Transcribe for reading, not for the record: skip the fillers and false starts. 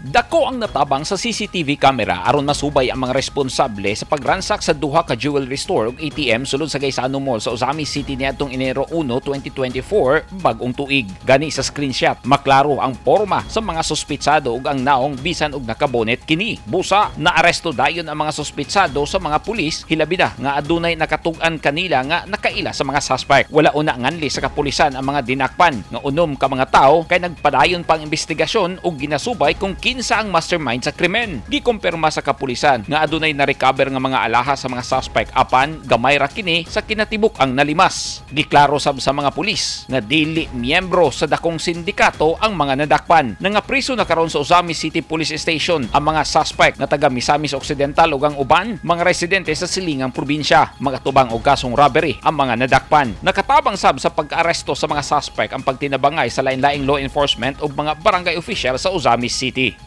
Dako ang natabang sa CCTV camera aron masubay ang mga responsable sa pagransak sa duha ka jewelry store ug ATM sulod sa Gaisano Mall sa Ozamiz City niadtong Enero 1, 2024, bag-ong tuig. Gani sa screenshot, maklaro ang porma sa mga suspitsado ug ang naong bisan og nakabonet kini. Busa, naaresto dayon ang mga suspitsado sa mga pulis, hilabi na nga adunay nakatug-an kanila nga nakaila sa mga suspect. Wala una nganli sa kapulisan ang mga dinakpan nga 6 ka mga tawo kay nagpadayon pang investigasyon ug ginasubay kung kinsa ang mastermind sa krimen. Gikumpirma sa kapulisan nga adunay na-recover nga mga alahas sa mga suspect, apan gamay ra kini sa kinatibuk-ang nalimas. Giklaro sab sa mga pulis nga dili miyembro sa dakong sindikato ang mga nadakpan. Nangapriso na karon sa Ozamiz City Police Station ang mga suspect nga taga Misamis Occidental ug ang uban mga residente sa silingang probinsya. Magatubang og kasong robbery ang mga nadakpan. Nakatabang sab sa pag-aresto sa mga suspect ang pagtinabangay sa lain-laing law enforcement ug mga barangay official sa Ozamiz City.